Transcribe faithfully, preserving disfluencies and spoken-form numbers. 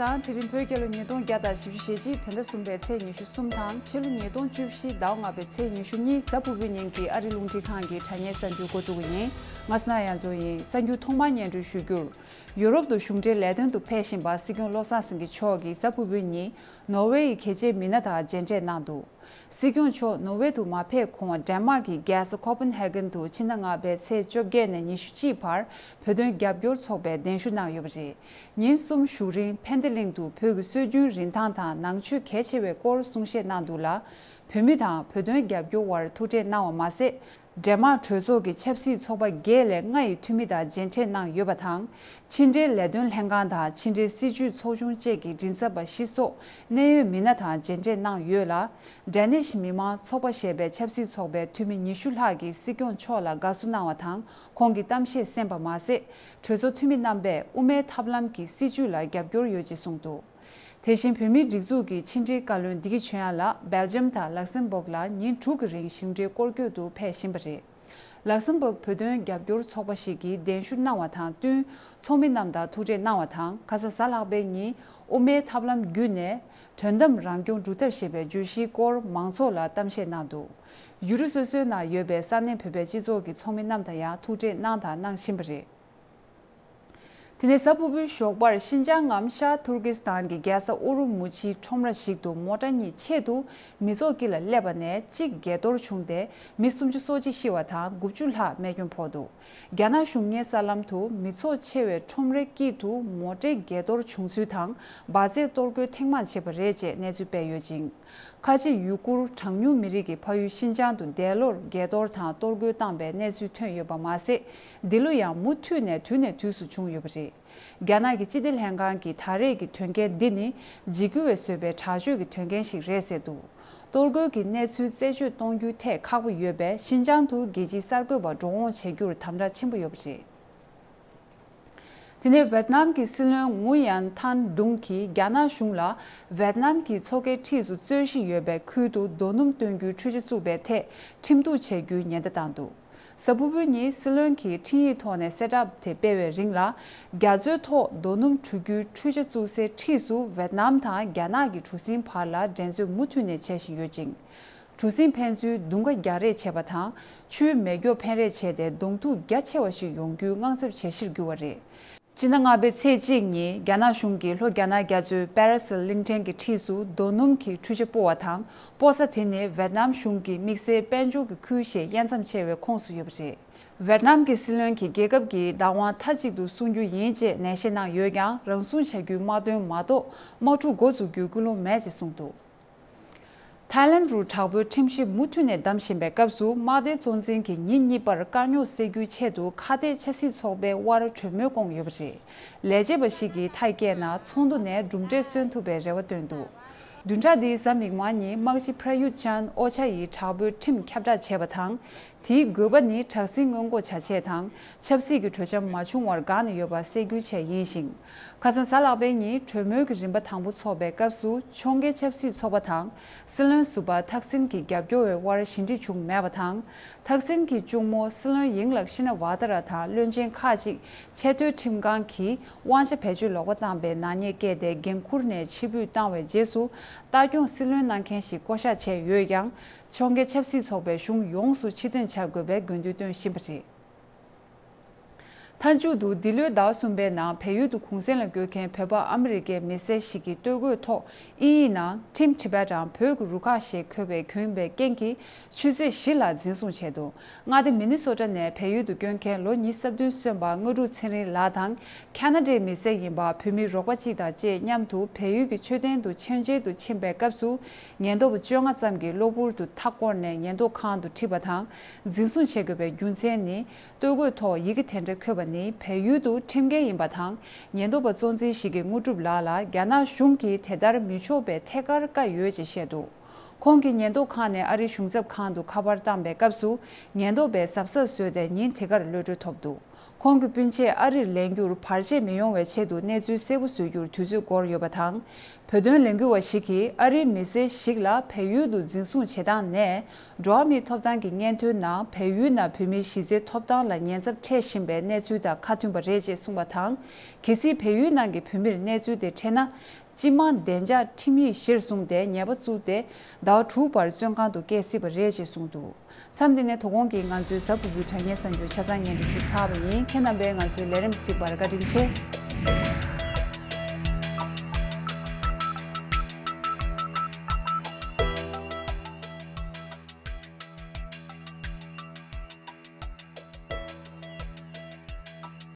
དང་། དེ་རིང་བོད་རྒྱལ་ལོ་ཉིས་སྟོང་བརྒྱ་དང་བཞི་བཅུ་ཞེ་གཅིག་བོད་ཟླ་གསུམ་པའི་ཚེས་ཉི་ཤུ་གསུམ་དང་། ཕྱི་ལོ་ཉིས་སྟོང་བཅུ་བཞི་ཟླ་ལྔ་པའི་ཚེས་ཉི་ཤུ་གཉིས། གཟའ་ཕུར་བུའི་ཉིན་གྱི་ཨ་རི་རླུང་འཕྲིན་ཁང་གི་དྲ་བརྙན་གསར་འགྱུར་འགོ་འཛུགས་པ་ཡིན། ང་སྣ་ཡང་རྫོང་ཡིན། གསར་འགྱུར་ཐོག་མར་སྙན་སྒྲོན་ཞུ་རྒྱུར། ཡུ་རོབ་ཏུ་གཞུང་འབྲེལ་ལས་དོན་དུ་ཕེབས་བཞིན་པ་སྲིད་སྐྱོང་བློ་བཟང་སེང་གེ་མཆོག་གིས་གཟའ་ཕུར་བུའི་ཉིན་ནོར་ཝེ་ཡི་གལ་ཆེའི་མི་སྣ་དང་མཇལ་འཕྲད་གནང་འདུག་སྲིད་སྐྱོང་མཆོག་ནོར་ཝེ་དུ་མ་ཕེབས་གོང་ཌེན་མཱག་གི་རྒྱལ་ས་ཁོ་པན་ཧེ་གན་དུ་ཕྱི་ཟླ་ལྔ་པའི་ཚེས་བཅོ་བརྒྱད་ནས་ཉི་ཤུ་གཅིག་བར་བོད་དོན་རྒྱབ་སྐྱོར་ཚོགས་པས་གདན་ཞུ་གནང་ཡོད་པ་རེད། ཉིན་གསུམ་བཞུགས་རིང་ཕན་བདེ་གླིང་དུ་བོད་ཀྱི་སྲོལ་རྒྱུན་རིན་ཐང་དང་ནང་ཆོས་གལ་ཆེ་བའི་སྐོར་གསུང་བཤད་གནང་འདུག་ལ། བོད་མི་དང་བོད་དོན་རྒྱབ་སྐྱོར་བར་ཐུག་འཕྲད་གནང་བ་མ་ཟད། ཌེན་མཱག་གྲོས་ཚོགས་ཀྱི་ཆབ་སྲིད་ཚོགས་པ་བརྒྱད་ལས་ལྔ་ཡི་འཐུས་མི་དང་མཇལ་འཕྲད་གནང་ཡོད་པ་དང་། ཕྱི་འབྲེལ་ལས་དོན་ལྷན་ཁང་དང་ཕྱི་འབྲེལ་སྲིད་བྱུས་ཚོགས་ཆུང་བཅས་ཀྱི་མགྲིན་ཚབ་པ་བཞི་སོགས་གནད་ཡོད་མི་སྣ་དང་མཇལ་འཕྲད་གནང་ཡོད་ལ། ཌེ་ནིཤ་མི་དམངས་ཚོགས་པ་ཞེས་པའི་ཆབ་སྲིད་ཚོགས་པའི་འཐུས་མི་ཉི་ཤུ་ལྷག་གིས་སྲིད་སྐྱོང་མཆོག་ལ་དགའ་བསུ་གནང་བ་དང་། ཁོང་གི་གཏམ་བཤད་གསན་པ་མ་ཟད། གྲོས་ཚོགས་འཐུས་མི་རྣམ་པས་དབུ་མའི་ཐབས་ལམ་གྱི་སྲིད་བྱུས་ལ་རྒྱབ་སྐྱོར་ཡོད་ཅེས་གསུངས་འདུག་དེ་བཞིན་བོད་མིའི་སྒྲིག་འཛུགས་ཀྱི་ཕྱི་འབྲེལ་བཀའ་བློན་བདེ་སྐྱིད་ཆོས་དབྱངས་ལགས་སྦེལ་ཇམ་དང་ལག་སེམ་སྦུག་ལ་ཉིན་དྲུག་གི་རིང་ཞིང་འབྲེལ་སྐོར་སྐྱོད་དུ་ཕེབས་བཞིན་པ་རེད། ལག་སེམ་སྦུག་བོད་དོན་རྒྱབ་སྐྱོར་ཚོགས་པ་ཞིག་གིས་གདན་ཞུ་གནང་བ་དང་བསྟུན། ཚོགས་མི་རྣམས་དང་ཐུག་འཕྲད་གནང་བ་དང་། ཁ་སང་གཟའ་ལྷག་པའི་ཉིན་དབུ་མའི་ཐབས་ལམ་བརྒྱུད་ནས་དོན་དམ་རང་སྐྱོང་སྒྲུབ་ཐབས་ཞེས་པའི་བརྗོད་གཞིའི་སྐོར་མང་ཚོགས་ལ་གཏམ་བཤད་གནང་འདུག་ཡུལ་གྲུ་སོ་སོའི་ནང་ཡོད་པའི་ས་གནས་བོད་པའི་སྤྱི་ཚོགས་ཀྱི་ཚོགས་མི་རྣམས་དང་ཡང་ཐུག་འཕྲད་གནང་དང་གནང་བཞིན་པ་རེད། དེ་ནས་གཟའ་ཕུར་བུའི་ཞོགས་པར་ཤིན་ཅང་ངམ་ཤར་ཐུར་ཀི་སི་ཐན་གྱི་རྒྱལ་ས་ཨུ་རུ་མུ་ཆིའི་ཁྲོམ་ར་ཞིག་ཏུ་མོ་ཊ་གཉིས་ཆེད་དུ་མི་ཚོགས་དཀྱིལ་ལ་སླེབས་པ་ནས་གཅིག་འགས་གཏོར་བྱུང་སྟེ་མི་སུམ་ཅུ་སོ་གཅིག་ཤི་བ་དང་དགུ་བཅུ་ལྷག་རྨས་སྐྱོན་ཕོག་འདུག་རྒྱ་ནག་གཞུང་གཉེར་གསར་ལམ་དུ་མི་ཚོགས་ཆེ་བའི་ཁྲོམ་རའི་དཀྱིལ་དུ་མོ་ཊའི་འགས་གཏོར་བྱུང་ཚུལ་དང་འབར་རྫས་གཏོར་རྒོལ་ཐེངས་མང་བྱས་པ་རེད་ཅེས་གནས་ཚུལ་སྤེལ་ཡོད་ཅིང་། ཁ་ཆེ་ཡུ་གུར་གྲངས་ཉུང་མི་རིགས་ཀྱི་ཕ་ཡུལ་ཤིན་ཅང་དུ་འདས་ལོར་འགས་གཏོར་དང་གཏོར་རྒོལ་བཏང་པའི་གནས་ཚུལ་ཐོན་ཡོད་པ་མ་ཟད། འདི་ལོ་ཡང་མུ་མཐུད་ནས་དུས་ནས་དུས་སུ་བྱུང་ཡོད་པ་རེད། རྒྱ་ནག་གི་སྤྱི་བདེ་ལྷན་ཁང་གིས་ད་རེས་ཀྱི་དོན་རྐྱེན་འདི་ནི་འཇིགས་སྐུལ་བས་བཟོས་པའི་དྲག་སྤྱོད་ཀྱི་དོན་རྐྱེན་ཞིག་རེད་ཟེར་འདུག་གཏོར་རྒོལ་གྱི་གནས་ཚུལ་རྩད་གཅོད་གཏོང་རྒྱུ་ཐད་ཁག་པོ་ཡོད་པས། ཤིན་ཅང་དུ་རྒྱལ་སྤྱིའི་གསར་འགོད་པ་འགྲོ་འོང་བྱེད་རྒྱུར་དམ་དྲག་ཆེན་པོ་ཡོད་པ་རེད། དེ་ནས་ཝེད་ནམ་གྱི་སྲིད་བློན་ངུ་ཡན་ཐན་ཌུང་གིས་རྒྱ་ནག་གཞུང་ལ་ཝེད་ནམ་གྱི་མཚོ་ཁའི་འཁྲིས་སུ་རྩོད་གཞི་ཡོད་པའི་ཁུལ་དུ་རྡོ་སྣུམ་བཏོན་རྒྱུའི་འཕྲུལ་ཆ་བཙུགས་པའི་ཐད་ཁྲིམས་གཏུག་བྱེད་རྒྱུའི་ཉེན་བརྡ་བཏང་འདུག་གཟའ་ཕུར་བུའི་ཉིན་སྲིད་བློན་གྱིས་འཕྲིན་ཡིག་ཐོག་ནས་གསལ་བསྒྲགས་དེ་སྤེལ་བའི་རིང་ལ། རྒྱ་མཚོའི་ཐོག་རྡོ་སྣུམ་འཁྲུ་རྒྱུའི་འཕྲུལ་ཆ་བཙུགས་སའི་འཁྲིས་སུ་ཝེད་ནམ་དང་རྒྱ་ནག་གི་གྲུ་གཟིངས་བར་ལ་འགྲན་རྩོད་མུ་མཐུད་ནས་བྱེད་བཞིན་ཡོད་ཅིང་། གྲུ་གཟིངས་ཕན་ཚུན་རྡུང་ཁ་རྒྱག་རེས་བྱས་པ་དང་། ཆུའི་མེ་སྒྱོགས་འཕེན་རེས་བྱས་ཏེ་གདོང་ཐུག་རྒྱ་ཆེ་བ་ཞིག་ཡོང་རྒྱུའི་དངངས་འཚབ་བྱེད་གཞིར་གྱུར་བ་རེད། སྤྱི་ཟླ་ལྔ་པའི་ཚེས་གཅིག་ཉིན་རྒྱ་ནག་གཞུང་གིས་ལྷོ་རྒྱ་ནག་རྒྱ་མཚོའི་པེ་ར་སིལ་གླིང་ཕྲན་གྱི་འཁྲིས་སུ་རྡོ་སྣུམ་གྱི་འཕྲུལ་ཆ་སྤོ་བ་དང་། སྤོ་ས་དེ་ནི་ཝེད་ནམ་གཞུང་གི་དམིགས་བསལ་དཔལ་འབྱོར་གྱི་ཁུལ་ཞེས་དབྱེ་མཚམས་ཕྱེ་བའི་ཁོངས་སུ་ཡོད་པ་རེད། ཝེད་ནམ་གྱི་སྲིད་བློན་གྱིས་རྒྱལ་ཁབ་ཀྱི་བདག་དབང་མཐའ་གཅིག་ཏུ་སྲུང་རྒྱུ་ཡིན་ཅེས་ནན་བཤད་གནང་ཡོད་ཀྱང་། རང་སྲུང་བྱ་རྒྱུའི་དམག་དོན་མ་གཏོགས་དམག་འཁྲུག་འགོ་འཛུགས་རྒྱུའི་ཀུན་སློང་མེད་ཅེས་གསུངས་འདུག་ཐའི་ལེན་ཌུ་དྲག་པོའི་ཁྲིམས་གཞི་མུ་མཐུད་ནས་བསྡམས་བཞིན་པའི་སྐབས་སུ། དམག་སྡེའི་གཙོ་འཛིན་གྱིས་ཉིན་གཉིས་པར་དཀའ་རྙོག་སེལ་རྒྱུའི་ཆེད་དུ་ཁ་གཏད་ཆབ་སྲིད་ཚོགས་པའི་དབར་གྲོས་མོལ་བསྐོངས་ཡོད་པ་རེད། ལས་བྱེད་པ་ཞིག་གིས་ཐག་བཅད་ན། ཚོགས་འདུ་ནས་གྲུབ་འབྲས་སོན་ཐུབ་པའི་རེ་བ་བཏོན་འདུག་བདུན་ཕྲག་འདིའི་གཟའ་མིག་དམར་ཉིན་དམག་སྤྱི་པྲ་ཡུད་ཅན་ཨོ་ཆ་ཡིས་དྲག་པོའི་ཁྲིམས་ཁྱབ་བསྒྲགས་བྱས་པ་དང་། དེའི་དགོས་པ་ནི་དྲག་ཟིང་སྔོན་འགོག་བྱ་ཆེད་དང་། ཆབ་སྲིད་ཀྱི་གྲོས་འཆམ་མ་བྱུང་བར་འགག་ནས་ཡོད་པ་སེལ་རྒྱུའི་ཆེད་ཡིན་ཞིང་། ཁ་སང་གཟའ་ལྷག་པའི་ཉིན་གྲོས་མོལ་གྱི་རིམ་པ་དང་པོ་འཚོགས་པའི་སྐབས་སུ། ཕྱོགས་འགལ་ཆབ་སྲིད་ཚོགས་པ་དང་སྲིད་བློན་ཟུར་པ་ཐག་སིན་གྱི་རྒྱབ་སྐྱོར་བའི་དབར་ཞི་འགྲིག་བྱུང་མེད་པ་དང་། ཐག་སིན་གྱི་གཅུང་མོ་སྲིད་བློན་ཡིང་ལགས་ཤི་ན་ཝ་ཏཱ་ར་དང་བློན་ཆེན་ཁག་ཅིག་ཆེས་མཐོའི་ཁྲིམས་ཁང་གིས་དབང་ཆ་བེད་སྤྱོད་ལོག་པ་བཏང་པའི་ནག་ཉེས་བཀལ་ཏེ་འགན་འཁུར་ནས་ཕྱིར་འབུད་བཏང་བའི་རྗེས་སུ། ལྟ་སྐྱོང་སྲིད་བློན་གནང་མཁན་ཞིག་བསྐོ་གཞག་བྱས་ཡོད་ཀྱང་། ཕྱོགས་འགལ་ཆབ་སྲིད་ཚོགས་པའི་གཞུང་ཡོངས་སུ་ཕྱིར་འཐེན་བྱ་དགོས་པའི་དགོས་འདུན་བཏོན་བཞིན་པ་རེད། མཐའ་མཇུག་ཏུ་འདི་ལོའི་ཟླ་བ་གསུམ་པའི་ནང་བལ་ཡུལ་དུ་གུང་གསེང་ལ་བསྐྱོད་མཁན་བོད་པ་ཨ་མི་རི་ཀའི་མི་སེར་ཞིག་གིས་སྟོད་གོས་ཐོག་དབྱིན་ཡིག་ནང་Team Tibet དང་བོད་ཀྱི་རུ་ཁག་ཞེས་འཁོད་པ་གྱོན་པའི་རྐྱེན་གྱིས་ཆུ་ཚོད་བཞི་ལ་འཛིན་བཟུང་བྱས་འདུག་མངའ་སྡེ་མི་ནི་སོ་ཊ་ནས་བལ་ཡུལ་དུ་བསྐྱོད་མཁན་ལོ་ཉི་ཤུ་རྩ་བདུན་སོན་པ་དངོས་གྲུབ་ཚེ་རིང་ལགས་དང་། ཁ་ན་ཌའི་མི་སེར་ཡིན་པ་བོད་མི་རོགས་པ་གཅིག་དང་བཅས་མཉམ་དུ་བལ་ཡུལ་གྱི་མཆོད་རྟེན་དུ་མཆོད་མཇལ་དུ་ཕྱིན་པའི་སྐབས་སུ། ཉེན་རྟོག་པ་བཅོ་ལྔ་ཙམ་གྱིས་གློ་བུར་དུ་མཐའ་བསྐོར་ནས་ཉེན་རྟོག་ཁང་དུ་ཁྲིད་པ་དང་། འཛིན་བཟུང་བྱེད་དགོས་པའི་རྒྱུ་མཚན་ནི། སྟོད་གོས་ཐོག་ཡི་གེ་དེ་འདྲ་འཁོད་པ་ནི་བལ་ཡུལ་དུ་ཁྲིམས་འགལ་ཡིན་པ་དང་། ཉེན་རྟོག་པ་གཙོ་འཛིན་ཞིག་གིས་དངོས་གྲུབ་ལགས་ལ་རྒྱ་ནག་གཞུང་གིས་དེ་ལྟར་མི་ཆོག་པའི་ཐད་ཀར་བཀའ་ཡོད་ཅེས་བཤད་འདུག་ཁོང་གིས་ཉེན་རྟོག་ཁང་ནས་ཨ་རིའི་གཞུང་ཚབ་ཁང་དུ་ཁ་པར་བཏང་པའི་སྐབས་སུ། ཉེན་རྟོག་པས་གཟབ་གཟབ་བཟོས་ཏེ་ཉིན་དེ་གར་གློད་གྲོལ་ཐོབ་འདུག་ཁོང་གི་སྤུན་མཆེད་ཨ་རིར་ལེན་རྒྱུར་བར་ཆད་མི་ཡོང་བའི་ཆེད་དུ་གནས་ཚུལ་གསལ་པོ་བཟོ་རྒྱུར་དུས་ཚོད་འགོར་ཡོད་པ་དང་། བོད་དོན་ལས་འགུལ་བ་ཞིག་གིས་ཨ་རིའི་མི་སེར་ཞིག་ལ་བལ་ཡུལ་དུ་འཛིན་བཟུང་བྱེད་སྟངས་ནས། འགྲོ་བ་མིའི་ཐོབ་ཐང་གི་སྙན་ཐོའི་ནང་བལ་ཡུལ་ནང་བོད་མིའི་གཞི་རྩའི་ཐོབ་ཐང་ལ་ཉེན་ཚབས་འཕྲད་བཞིན་པའི་གནས་ཚུལ་དང་ཁ་མཐུན་པ་རེད་ཅེས་གསུངས་པ་དང་། གལ་སྲིད་བལ་ཡུལ་ནང་གི་བོད་མིར་གནས་ཚུལ་དེ་འཕྲད་ན། སྤྱི་དམངས་བདེ་འཇགས་ཁྲིམས་ཡིག་གཞིར་བཟུང་སྟེ་ཉེས་པ་བཙུགས་ཏེ། ཟླ་བ་དྲུག་བར་བཙོན་ཁང་དུ་སྐྱེལ་སྲིད་པ་རེད་ཅེས་གསུངས་འདུག་མཚམས་འདི་ནས་དོ་དགོང་གི་ང་ཚོའི་གཟའ་ཕུར་བུའི་དྲ་བརྙན་གསར་འགྱུར་ཆ་ཚང་སྙན་སྒྲོན་ཞུས་ཚར་བ་ཡིན། ཁྱེད་རྣམ་པས་ང་ཚོའི་ལས་རིམ་གཟིགས་པར་བཀའ་དྲིན་ཆེ།